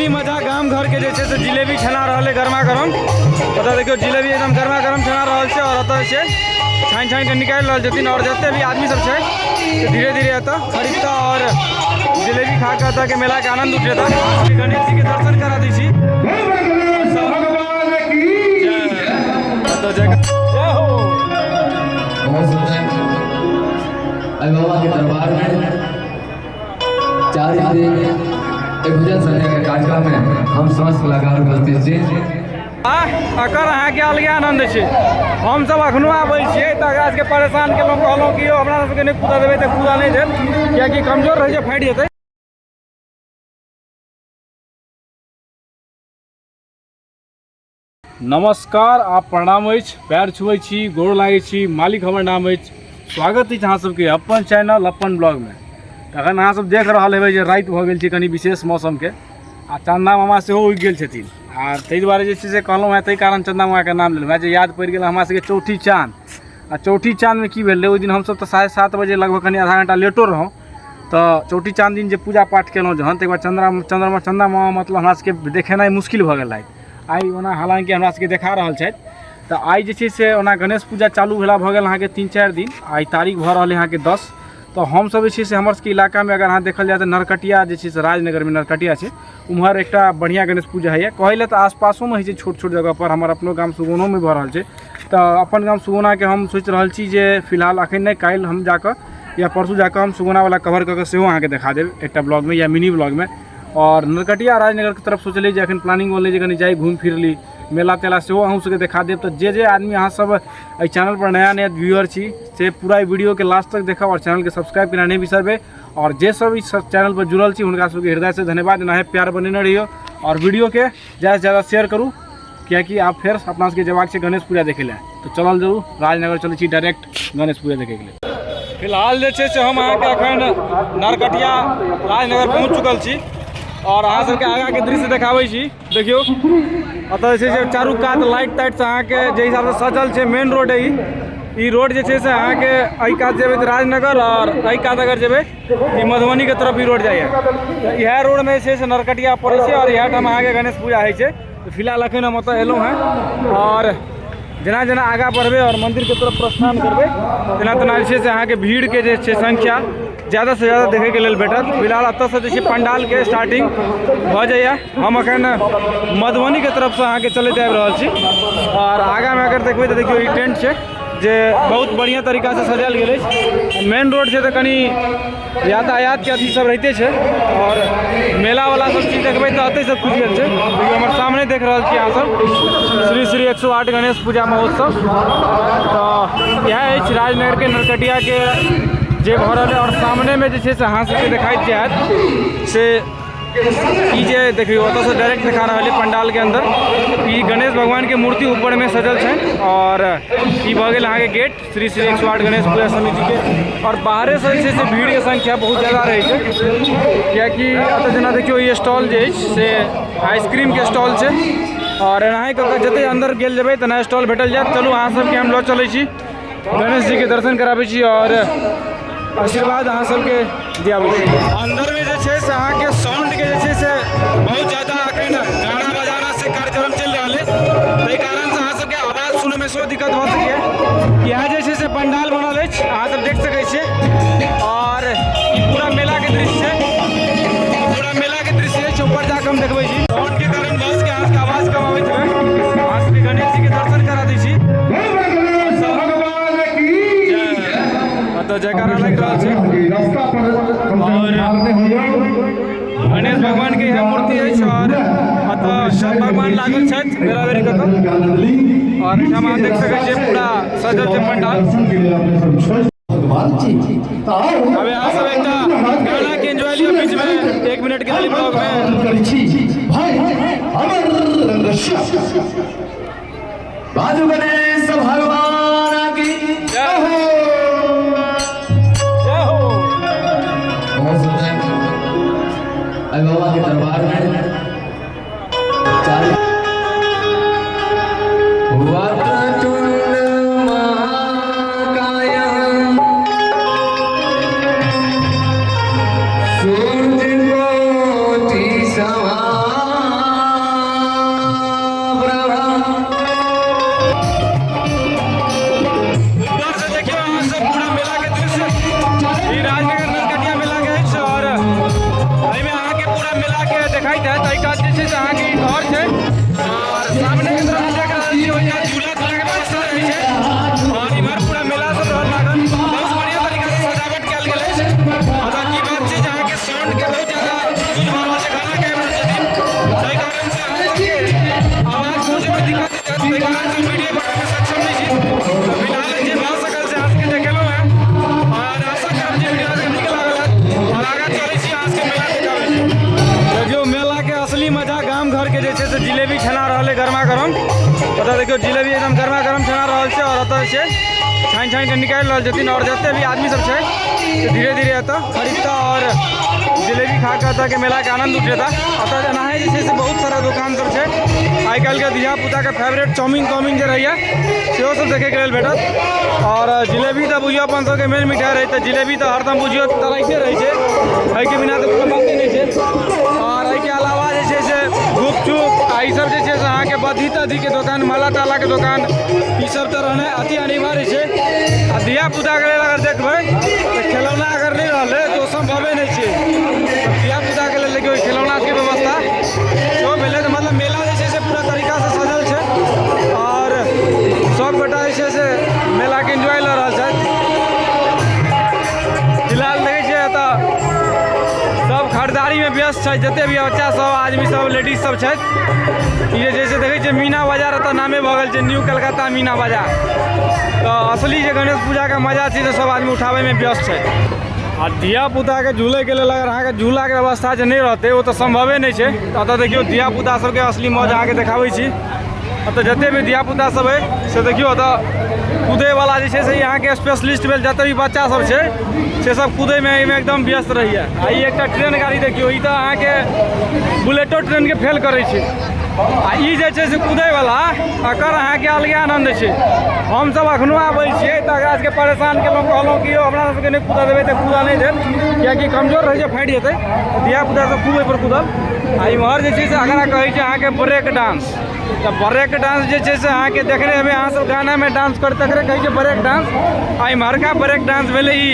असली मजा गाम घरके जे छै से जिलेबी छना रहल है गरमा गरम। ओतऽ देखियौ जिलेबी एकदम गरमा गरम छना रहल छै आओर ओतऽ जे छै छानि छानि कऽ निकालि रहल छथिन। आओर जते भी आदमी सब छै से धीरे धीरे एतऽ खरीदता आओर जिलेबी खा कऽ एतऽके मेलाके आनंद उठेता। गणेश जीके दर्शन करा दै छी। जय हो। बहुत सुंदर आई बाबा के दरबार में 4 दिन एक भजन संध्या के कार्यक्रम में हम समस्त कलाकार उपस्थित छी। आ एकर अहाँके अलगे आनंद छै। हमसब अखनो आबै छियै तऽ एकरा सबके परेशान केलहुँ, कहलहुँ कि यौ हमरा सबके नहि कूदऽ देबै तऽ कूदऽ नहि देत, किएकि कमजोर रहै छै, फाटि जेतै। नमस्कार आ प्रणाम अछि, पैर छुबै छी, गोर लागै छी, मालिक हमर नाम अछि। स्वागत अछि अहाँ सबके अपन चैनल अपन ब्लॉगमे। तखन अहाँ सब देख रहल हेबै जे राति भऽ गेल छै कनि विशेष मौसमके, आ चन्दा मामा सेहो उगि गेल छथिन। आ ताहि दुआरे जे छै से कहलहुँ हेँ, ताहि कारण चन्दा मामाके नाम लेलहुँ हेँ जे याद पड़ि गेल हमरा सबके चौठी चाँद। आ चौठी चाँदमे की भेल रहै ओहि दिन, हमसब तऽ 7:30 बजे लगभग कनि आधा घण्टा लेटो रहौँ, तऽ चौठी चाँद दिन जे पूजा पाठ केलहुँ जहन, ताहिके बाद चन्द्रा चन्द्रमा चन्दा मामा मतलब हमरा सबके देखेनाइ मुश्किल भऽ गेल राति। आइ ओना हालाँकि हमरा सबके देखा रहल छथि। तऽ आइ जे छै से ओना गणेश पूजा चालू भेला भऽ गेल अहाँके 3-4 दिन, आइ तारीख भऽ रहल अइ अहाँके 10। तऽ हमसब जे छै से हमर सबके इलाकामे अगर अहाँ देखल जाय तऽ नरकटिया जे छै से राजनगरमे नरकटिया छै, उम्हर एकटा बढ़िआँ गणेश पूजा होइए। कहै लए तऽ आसपासोमे होइ छै छोट छोट जगहपर, हमर अपनो गाम सुगौनोमे भऽ रहल छै। तऽ अपन गाम सुगौनाके हम सोचि रहल छी जे फिलहाल एखन नहि, काल्हि हम जाकऽ या परसू जाकऽ हम सुगौनावला कवर कऽ कऽ सेहो अहाँके देखा देब एकटा ब्लॉगमे या मिनी ब्लॉगमे। आओर नरकटिया राजनगरके तरफ सोचलियै जे एखन प्लानिंग बनलै जे कनि जाइ घुमि फिर ली, मेला तेला सेहो अहूँ सबके देखा देब। तऽ जे जे आदमी अहाँ सब एहि चैनलपर नया नया व्यूअर छी से पूरा ई वीडियोके लास्ट तक देखब आओर चैनलके सब्सक्राइब केनाइ नहि बिसरबै। आओर जे सब इस चैनलपर जुड़ल छी हुनका सबके हृदयसँ धन्यवाद। एनाहे प्यार बनेने रहियौ आओर वीडियोके ज़्यादासँ ज़्यादा शेयर करू, कियाकि आब फेर अपना सबके जेबाक छै गणेश पूजा देखै लए। तऽ चलल जरूर राजनगर चलै छी डायरेक्ट गणेश पूजा देखैके लेल। फिलहाल जे छै से हम अहाँके एखन नरकटिया राजनगर पहुँच चुकल छी आओर अहाँ सबके आगाँके दृश्य देखाबै छी। देखियौ एतऽ जे छै से चारू कात लाइट ताइटसँ अहाँके जे हिसाबसँ सजल छै, मेन रोड है ई रोड जे छै से अहाँके एहि कात जेबै तऽ राजनगर आओर एहि कात अगर जेबै ई मधुबनीके तरफ ई रोड जाइए। तऽ इएह रोडमे जे छै से नरकटिया पड़ै छै आओर इएह ठाम अहाँके गणेश पूजा होइ छै। तऽ फिलहाल एखन हम ओतऽ एलहुँ हेँ आओर जेना जेना आगाँ बढ़बै आओर मन्दिरके तरफ प्रस्थान करबै तेना तेना जे छै से अहाँके भीड़के जे छै संख्या ज़्यादासँ ज़्यादा देखैके लेल भेटत। फिलहाल एतऽसँ जे छै पण्डालके स्टार्टिंग भऽ जाइए। हम एखन मधुबनीके तरफसँ अहाँके चलैत आबि रहल छी आओर आगाँमे अगर देखबै तऽ देखियौ ई टेंट छै जे बहुत बढ़िआँ तरीकासँ सजायल गेल अछि। मेन रोड छै तऽ कनि यातायातके अथी सब रहिते छै आओर मेलावला सब चीज देखबै तऽ एतहिसँ खुजि गेल छै। देखियौ हमर सामने देख रहल छी अहाँ सब श्री श्री 108 गणेश पूजा महोत्सव। तऽ इएह अछि राजनगरके नरकटियाके जे भऽ रहल है। आओर सामनेमे जे छै से अहाँ सबके देखाइत जायत से ई जे देखियौ ओतऽसँ डायरेक्ट देखा रहल है पंडालके अंदर ई गणेश भगवानके मूर्ति ऊपरमे सजल छनि आओर ई भऽ गेल अहाँके गेट श्री श्री 108 गणेश पूजा समितिके। आओर बाहरेसँ जे छै से भीड़के संख्या बहुत ज़्यादा रहै छै, कियाकि एतऽ जेना देखियौ ई स्टॉल जे अछि से आइसक्रीमके स्टॉल छै आओर एनाहे कऽ कऽ जते अन्दर गेल जेबै तेना स्टॉल भेटल जायत। चलू अहाँ सबके हम लऽ चलै छी, गणेश जीके दर्शन कराबै छी आओर आशीर्वाद अहाँ सबके दियाबै छी। अन्दरमे जे छै से अहाँके साउंडके जे छै से बहुत ज्यादा एखन गाना बजाना से कार्यक्रम चलि रहल अछि, ताहि कारणसँ अहाँ सबके आवाज सुनैमे सेहो दिक्कत भऽ सकैए। इएह जे छै से पंडाल बनल अछि, अहाँ सब देख सकै छियै आओर ई पूरा मेलाके दृश्य छै, पूरा मेलाके दृश्य अछि। ऊपर जाकऽ हम देखबै छी। साउंडके कारण भऽ सकैए अहाँ सबके आवाज कम अबैत हुए। अहाँ सबके गणेश जीके दर्शन करा दै छी। ओतऽ जयकारा लागि रहल छै और गणेश भगवान के इएह मूर्ति अछि और एतऽ सब भगवान लागल छथि बेरा-बेरी कऽ कऽ। और एहिठाम अहाँ देख सकै छियै पूरा सजल छै पंडाल। अबे अहाँ सब एकटा गाना के एंजॉय लिअ बीच में 1 मिनट के लिए ब्लॉग में। बाजू गणेश भगवान की जय हो, जय हो। बहुत सुंदर आई बाबा के दरबार में चार वक्रतुंड महाकाय सूर्य कोटि समान देखाइत हैत। एहि कात जे छै से अहाँके ई घर छै और सामने के तरफ देख रहल छी ओहिठाम झूला तूला के व्यवस्था रहै छै और इम्हर पूरा मेला सब रहल लागल। बहुत बढ़िया तरीका से सजावट कयल गेल अछि। ओतऽ की बात छै जे अहाँके साउंड के बहुत ज्यादा यूज भऽ रहल छै, गाना गाबि रहल छथिन, ताहि कारण से अहाँ सबके आवाज पहुँचै मे दिक्कत होइत हैत, ताहि कारण से वीडियो बनबै मे सक्षम नहि छी। तऽ फिलहाल जे भऽ सकल से अहाँ सबके देखेलहुँ हेँ और आशा करब जे वीडियो अहाँके नीक लागल हैत और आगाँ चलै छी, अहाँ सबके मेला देखाबै छी। देखियौ मेलाके असली मजा गाम घरके जे छै से जिलेबी छना रहल है गरमा गरम। ओतऽ देखियौ जिलेबी एकदम गरमा गरम छना रहल छै और ओतऽ जे छै छानि छानि कऽ निकालि रहल छथिन और जते भी आदमी सब छै से धीरे धीरे एतऽ खरीदता और जिलेबी खा कऽ एतऽके मेलाके आनंद उठेता। एतऽ एनाहे जे छै से बहुत सारा दोकान सब छै। आइ काल्हिके धियापुताके फेवरेट चाउमिन ताउमिन जे रहैए सेहो सब देखैके लेल भेटत। और जिलेबी तऽ बुझियौ अपन सबके मेन मिठाइ रहै, तऽ जिलेबी तऽ हरदम बुझियौ तराइते रहै छै, एहिके बिना तऽ कोनो बाते नहि छै। और एहिके अलावा जे छै से गुपचुप आ ई सब जे छै से अहाँके बद्धी तद्धीके दोकान, माला तालाके दोकान, ई सब तऽ रहनाइ अति अनिवार्य छै। आ धियापुताके लेल अगर देखबै तऽ खेलौना अगर नहि रहलै तऽ ओ सम्भवे नहि छै। धियापुताके लेल देखियौ खेलौनाके व्यवस्था सेहो भेलै। तऽ मतलब मेला जे छै से पूरा तरीकासँ सजल छै और सबगोटा जे छै से मेलाके एन्जॉय लऽ रहल छथि। फिलहाल देखै छियै एतऽ सब खरीदारीमे व्यस्त छथि, जते भी बच्चा सब, आदमी सब, लेडीज सब छथि। ई जे छै से देखै छियै मीना बाजार एतऽ नामे भऽ गेल छै, न्यू कलकत्ता मीना बाजार। तऽ असली जे गणेश पूजाके मजा छै से सब आदमी उठाबैमे व्यस्त छथि। आ धियापुताके झूलैके लेल अगर अहाँके झूलाके व्यवस्था जे नहि रहतै ओ तऽ सम्भवे नहि छै। तऽ एतऽ देखियौ धियापुता सबके असली मौज अहाँके देखाबै छी। एतऽ जते भी धियापुता सब अइ से देखियौ एतऽ कूदैवला जे छै से अहाँके स्पेशलिस्ट भेल, जते भी बच्चा सब छै से सब कूदैमे एहिमे एकदम व्यस्त रहैए। आ ई एकटा ट्रेन गाड़ी देखियौ, ई तऽ अहाँके बुलेटो ट्रेनके फेल करै छै। आ ई जे छै से कूदैवला, एकर अहाँके अलगे आनन्द छै। हमसब एखनो आबै छियै तऽ एकरा सबके परेशान केलहुँ, कहलहुँ कि यौ हमरा सबके नहि कूदऽ देबै तऽ कूदऽ नहि देत, किएकि कमजोर रहै छै, फाटि जेतै। धियापुता सब खूब ओहिपर कूदल। आ इम्हर जे छै से एकरा कहै छै अहाँके ब्रेक डांस। तऽ ब्रेक डांस जे छै से अहाँके देखने हेबै अहाँ सब गानामे डांस करै, तकरे कहै छै ब्रेक डांस। आ इम्हरका ब्रेक डांस भेलै ई,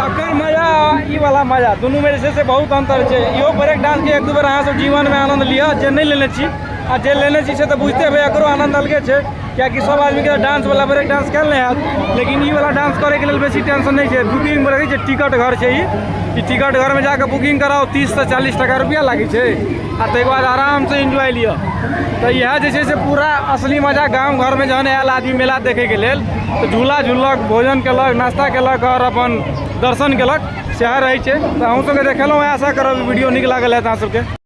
एकर मजा ई वाला मजा दुनूमे जे छै से बहुत अन्तर छै। इहो ब्रेक डांसके एक दू बेर अहाँ सब जीवनमे आनन्द लिअ जे नहि लेने छी, आ जे लेने छी से तऽ बुझिते हेबै एकरो आनन्द अलगे छै, किएकि सब आदमीके डांस वाला ब्रेक डांस कयल नहि हैत, लेकिन ई वाला डांस करैके लेल बेसी टेंशन नहि छै। बुकिंग रहै छै, टिकट घर छै ई टिकट घरमे जाकऽ बुकिंग कराउ, 30 से 40 टका रुपया लागै छै आ ताहिके बाद आरामसँ एन्जॉय लिअ। तऽ इएह जे छै से पूरा असली मजा गाम घरमे जहन आयल आदमी मेला देखैके लेल तऽ झूला झूललक, भोजन केलक, नाश्ता केलक आओर अपन दर्शन केलक, सएह रहै छै। तऽ अहूँ सबके देखेलहुँ, आशा करब वीडियो नीक लागल हैत अहाँ सबके।